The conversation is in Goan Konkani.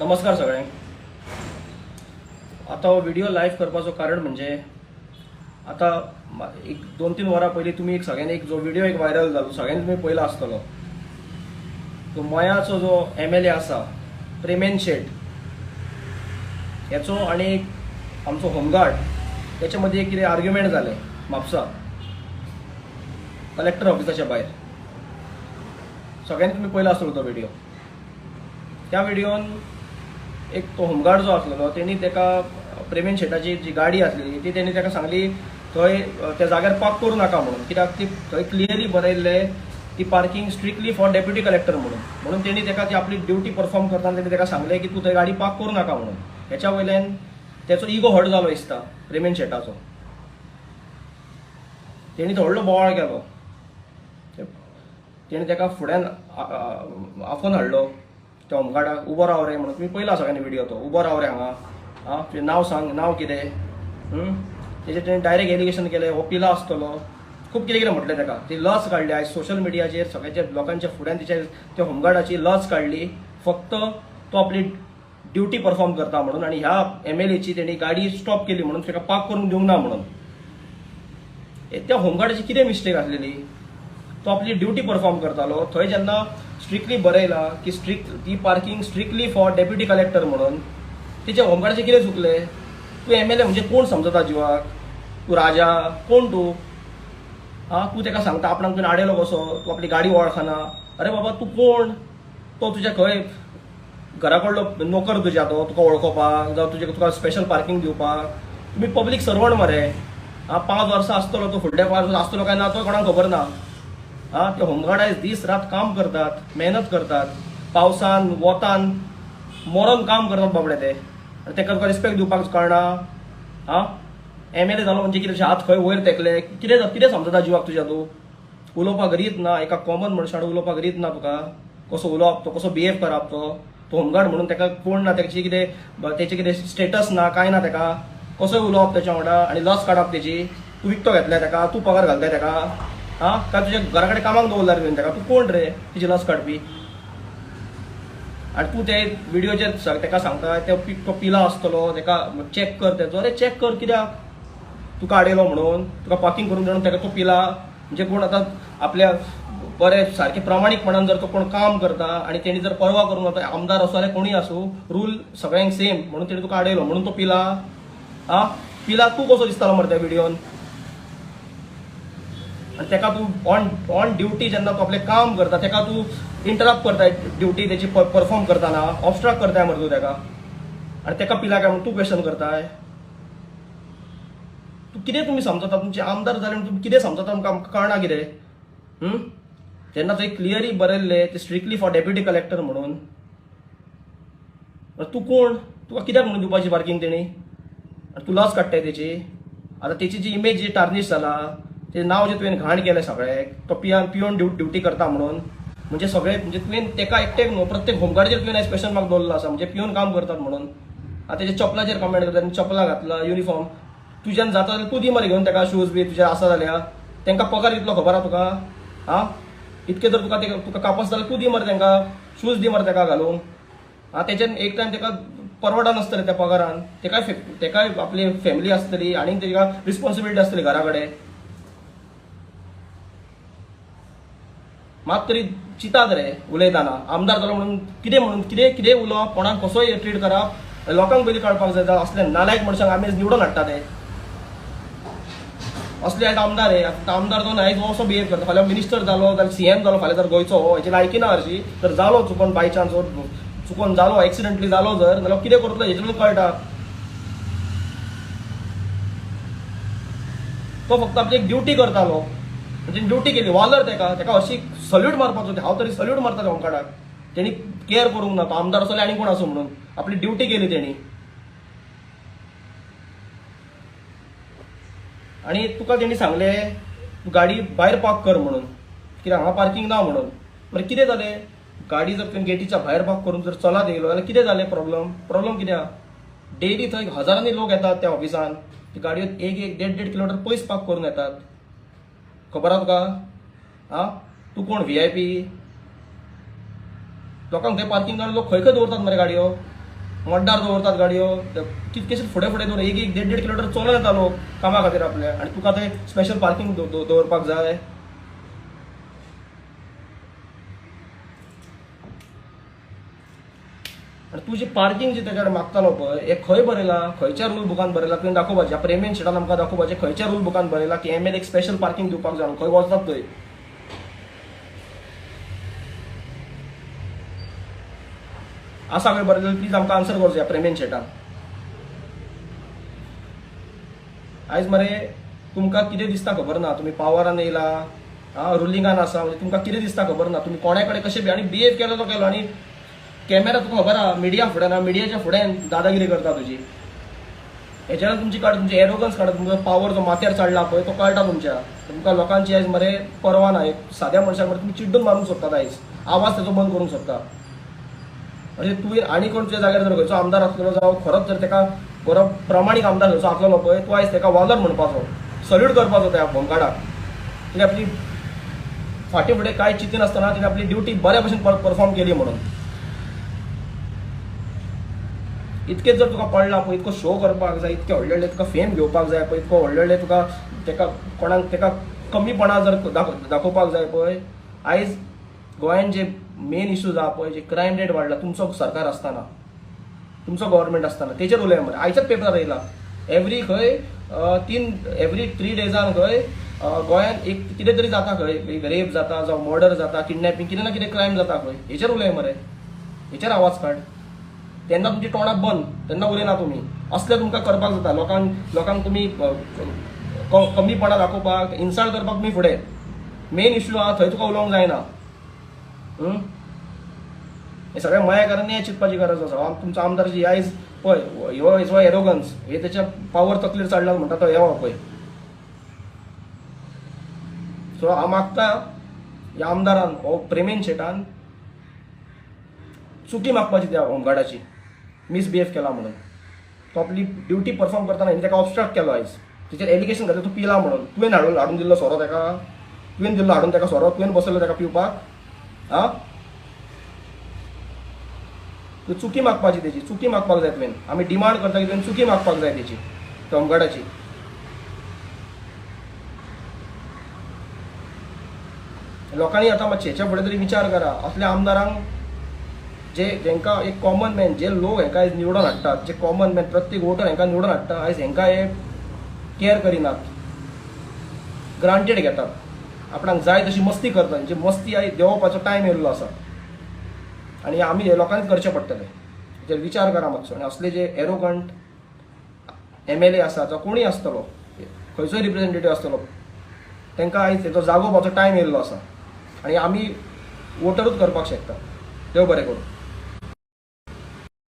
नमस्कार सगळ्यांक. आतां हो व्हिडिओ लायव्ह करपाचो कारण म्हणजे आतां एक 2-3 वरां पयलीं तुमी एक सगळ्यांनी एक जो व्हिडिओ एक व्हायरल जालो, सगळ्यांनी तुमी पळयला आसतलो. तो मयाचो जो एमएलए आसा प्रेमेन शेट हेचो आनी एक आमचो होमगार्ड तेच्या मदीं एक कितें आर्ग्युमेंट जालें म्हापसा कलेक्टर ऑफिसाच्या भायर. सगळ्यांनी तुमी पळयला आसतलो तो व्हिडिओ. त्या व्हिडिओन एक तो होमगार्ड जो आसलेलो तेणी तेका प्रेमेन शेटाची जी गाडी आसलेली ती तेणी तेका सांगली थंय त्या जाग्यार पार्क करूं नाका म्हणून, कित्याक ती थंय क्लियरली बरयल्लें ती parking strictly for deputy collector म्हणून. म्हणून तेणी तेका ती आपली ड्युटी परफॉर्म करतना तेणी तेका सांगलें की तूं थंय गाडी पार्क करूं नाका म्हणून. हेच्या वयल्यान तेचो इगो हर्ट जालो दिसता प्रेमेन शेटाचो. तेणी तो व्हडलो बोवाळ केलो. तेणी तेका फुड्यान आफोवन हाडलो त्या होमगार्डाक, उबो राव रे म्हणून. तुमी पळयला सगळ्यांनी व्हिडिओ तो, उबो राव रे हांगा, आं तुजें नांव सांग, नांव कितें. तेजेर तेणी डायरेक्ट एलिगेशन केलें हो पिला आसतलो, खूब कितें कितें म्हटलें तेका. ती लज काडली आयज सोशल मिडियाचेर सगळ्यांच्या लोकांच्या फुड्यान तिच्या त्या होमगार्डाची लज काडली, फक्त तो आपली ड्युटी परफॉर्म करता म्हणून. आनी ह्या एमएलएची तेणी गाडी स्टॉप केली म्हणून, ताका पार्क करूंक दिवंक ना म्हणून. त्या होमगार्डाची कितें मिस्टेक आसलेली? तो आपली ड्युटी परफॉर्म करतालो. थंय जेन्ना स्ट्रिक्टली बरयला की स्ट्रिक्ट ती parking strictly for deputy collector म्हणून, तेच्या होमगार्डाचें कितें चुकलें? तूं एमएलए म्हणजे कोण समजता जिवाक? तूं राजा कोण तूं? आं तूं तेका सांगता आपणाक तुवें आडयलो कसो, तूं आपली गाडी वळखना. अरे बाबा तूं कोण? तो तुज्या खंय घरा कडलो नोकर तुज्या तो तुका वळखोवपाक, जावं तुजे तुका स्पेशल पार्किंग दिवपाक? तुमी पब्लीक सर्वंट मरे. आं 5 वर्सां आसतलो तो, फुडल्या 5 वर्सां आसतलो काय ना तो कोणाक खबर ना. आं ते होमगार्ड आयज दीस रात काम करतात, मेहनत करतात, पावसान वोतान मरोन काम करतात बाबडे ते. आनी तेका तुका रिस्पेक्ट दिवपाक कळना. आं एमएलए जालो म्हणजे कितें हात खंय वयर तेकले, कितें कितें समजता जिवाक तुज्या? तूं उलोवपाक रीत ना, एका कॉमन मनशान उलोवपाक रीत ना तुका. कसो उलोवप तो, कसो बिहेव करप तो? तो होमगार्ड म्हणून तेका कोण ना, तेची कितें तेचें कितें स्टेटस ना, कांय ना तेका. कसो उलोवप तेच्या वांगडा आनी लस काडप तेची? तूं विकतो घेतल्या तेका, तूं पगार घालताय तेका? आं काय तुज्या घरा कडेन कामाक दवरला रे तुवें तेका? तूं कोण रे तेची लस काडपी? आनी तूं ते व्हिडियोचेर तेका सांगता तो पिला आसतलो, तेका चॅक कर तेचो. अरे चॅक कर कित्याक? तुका आडयलो म्हणून, तुका पार्किंग करून म्हणून तेका तो पिला म्हणजे कोण? आतां आपल्या बरे सारके प्रामाणीकपणान जर तो कोण काम करता आनी तेणी जर पर्वा करूंक आतां आमदार आसूं जाल्यार कोणूय आसूं, रूल सगळ्यांक सेम म्हणून तेणी तुका आडयलो म्हणून तो पिला. आं पिला तूं कसो दिसतालो मरे त्या व्हिडियोन? आनी तेका तूं ऑन ड्युटी जेन्ना तूं आपलें काम करता तेका तूं इंटरप्ट करताय, ड्युटी तेची परफॉर्म करतना ऑबस्ट्रक्ट करताय मरे तूं तेका. आनी तेका पिला काय म्हणून तूं क्वेश्चन करताय. तूं कितें तुमी समजता? तुमचे आमदार जाले म्हणून तुमी कितें समजता आमकां कळना कितें? जेन्ना थंय क्लियरली बरयल्लें ते स्ट्रिक्टली फॉर डेप्युटी कलेक्टर म्हणून, तूं कोण? तुका कित्याक म्हणून दिवपाची पार्किंग तेणी? आनी तूं लस काडटाय तेची. आतां तेची जी इमेज जी टार्निश जाला, तेजें नांव जें तुवें घाण केलें सगळें, तो पियोन ड्युटी करता म्हणून, म्हणजे सगळें म्हणजे तुवें तेका एकट्याक न्हू प्रत्येक होमगार्डाचेर तुवें आयज क्वेश्चन मार्क दवरलो आसा, म्हणजे पियोन काम करतात म्हणून. आतां तेच्या चपलाचेर कमेंट करता, तेणी चपलां घातला युनिफॉर्म तुज्यान जाता जाल्यार तूं दी मरे घेवन तेका शूज बी तुजे आसा जाल्यार. तेंकां पगार कितलो खबर आसा तुका? आं इतकें जर तुका तुका कापस जाल्यार तूं दी मरे तेंकां शूज दी मरे तेका घालूंक. आं तेच्यान एक टायम तेका परवडा नासतलें त्या पगारान, तेकाय तेकाय आपली फॅमिली आसतली आनी तेका रिस्पॉन्सिबिलिटी आसतली घरा कडेन. मात तरी चिंतात रे उलयतना आमदार जालो म्हणून कितें म्हणून कितें कितें उलोवप, कोणाक कसोय ट्रीट करप, लोकांक पयलीं कळपाक जाय. असले नालायक मनशांक आमी निवडून हाडटा ते. असले आयज आमदार हे, आतां आमदार जावन आयज असो बिहेव करता, फाल्यां मिनिस्टर जालो जाल्यार सीएम जालो फाल्यां जर गोंयचो हो हेची लायकी ना हरशी जर जालो चुकोन बाय चान्स चुकोन जालो एक्सिडंटली जालो जर जाल्यार कितें करतलो हेजें कळटा. तो फक्त आपली एक ड्युटी करतालो, म्हणजे ड्युटी केली वालर तेका, तेका अशी सल्यूट मारपाचो. हांव तरी सल्यूट मारता होमगार्डाक, तेणी केअर करूंक ना तो आमदार आसलो आनी कोण आसूं म्हणून, आपली ड्युटी केली तेणी. आनी तुका तेणी सांगलें तूं गाडी भायर पार्क कर म्हणून, कित्याक हांगा पार्किंग ना म्हणून. मागीर कितें जालें? गाडी जर तुवें गेटीच्या भायर पार्क करून जर चलत येयलो जाल्यार कितें जालें? प्रॉब्लम प्रॉब्लम कित्याक? डेली थंय हजारांनी लोक येतात त्या ऑफिसान, ती गाडयो एक एक देड देड किलोमिटर पयस पार्क करून येतात. खबर आसा तुका? आं तूं कोण VIP? लोकांक थंय पार्किंग लोक खंय खंय दवरतात मरे गाडयो. मोड्डार दवरतात गाडयो, कितकेशे फुडें फुडें दवर, एक एक देड देड किलोमिटर चलोन येता लोक कामा खातीर आपल्या, आनी तुका थंय स्पेशल पार्किंग दवरपाक जाय. आनी तुजी पार्किंग जी तेच्या कडेन मागतालो पळय, हें खंय बरयलां, खंयच्या रूल बुकान बरयलां तुवें दाखोवपाचें. प्रेमेन शेटान आमकां दाखोवपाचें खंयच्या रूल बुकान बरयलां की एम एल एक स्पेशल पार्किंग दिवपाक जाय, खंय वचनात थंय. आसा खंय बरयलें, प्लीज आमकां आन्सर करचो ह्या प्रेमेन शेटान. आयज मरे तुमकां कितें दिसता खबर ना, तुमी पावरान येयला, आं रुलिंगान आसा, म्हणजे तुमकां कितें दिसता खबर ना, तुमी कोणा कडेन कशें आनी बिहेव केलो तो केलो. आनी कॅमेरा तुका खबर आहा, मिडिया फुडें ना, मिडियाच्या फुडें दादागिरी करता तुजी. हेच्यान तुमची काड, तुमची एरोगन्स काडटा, तुमचो पावर जो माथ्यार चडला पळय तो कळटा तुमच्या. तुमकां लोकांची आयज मरे परवा ना, एक साद्या मनशाक मरे तुमी चिड्डून मारूंक सोदतात आयज, आवाज तेजो बंद करूंक सोदता. अशें तुवें आनी कोण तुज्या जाग्यार जर खंयचो आमदार आसलेलो जावं खरोच जर तेका बरो प्रमाणीक आमदार खंयचो आसलेलो पळय, तूं आयज तेका वालोर म्हणपाचो, सल्यूट करपाचो त्या होमगार्डाक. तिणें आपली फाटीं फुडें कांय चिंतिनासतना तिणें आपली ड्युटी बऱ्या भशेन परफॉर्म केली म्हणून. इतकें जर तुका पडलां पळय, इतको शो करपाक जाय, इतकें व्हडलें व्हडलें तुका फेम घेवपाक जाय पळय, इतको व्हडलें व्हडलें तुका तेका कोणाक तेका कमीपणा जर दाखोवपाक जाय पळय. आयज गोंयान जे मेन इश्यूज आहा पळय, जे क्रायम रेट वाडला तुमचो सरकार आसतना, तुमचो गव्हर्मेंट आसतना, तेचेर उलय मरे. आयच्याच पेपरार येयला एवरी खंय एवरी 3 डेजान खंय गोंयान एक कितें तरी जाता, खंय रेप जाता जावं मर्डर जाता, किडनॅपिंग, कितें ना कितें क्रायम जाता खंय. हेचेर उलय मरे, हेचेर आवाज काड. तेन्ना तुमची तोंडां बंद, तेन्ना उलयना तुमी. असलें तुमकां करपाक जाता, लोकांक तुमी कमीपणां दाखोवपाक, इन्सल्ट करपाक तुमी फुडें. मेन इश्यू आहा थंय तुका उलोवंक जायना. हे सगळें मयाकारांनी हें चिंतपाची गरज आसा. तुमचो आमदार जी आयज पळय ह्यो हेजो एरोगन्स, हे तेच्या पावर तकलेर चडला म्हणटा तो येवा पळय. सो हांव मागता ह्या आमदारान, हो प्रेमेन शेटान चुकी मागपाची त्या होमगार्डाची, मिसबिहेव केला म्हणून. तो आपली ड्युटी परफॉर्म करतना हेणी तेका ऑबस्ट्रक्ट केलो आयज, तेचेर एलिगेशन घातलें तूं पिला म्हणून. तुवें हाडून दिल्लो सोरो तेका, तुवें दिल्लो हाडून तेका सोरो, तुवें बसयलो तेका पिवपाक. आं तूं चुकी मागपाची तेजी, चुकी मागपाक जाय तुवें. आमी डिमांड करता की तुवें चुकी मागपाक जाय तेजी, त्या होमगार्डाची. लोकांनी आतां मातशें हेच्या फुडें तरी विचार करा. असल्या आमदारांक जे जेंकां एक कॉमन मॅन, जे लोक हेंकां आयज निवडून हाडटात, जे कॉमन मॅन प्रत्येक वोटर हेंकां निवडून हाडटा, आयज हेंकां हे कॅर करिनात, ग्रांटेड घेतात, आपणाक जाय तशी मस्ती करतात. जी मस्ती आयज देंवोवपाचो टायम येयल्लो आसा आनी आमी हे लोकांनीच करचें पडटलें. हेचेर विचार करा मातसो. आनी असले जे एरोगंट एम एल ए आसा जावं कोणूय आसतलो, खंयचोय रिप्रेझेंटेटीव आसतलो, तांकां आयज तेचो जागोवपाचो टायम येयल्लो आसा आनी आमी वोटरूच करपाक शकता. देव बरें करूं.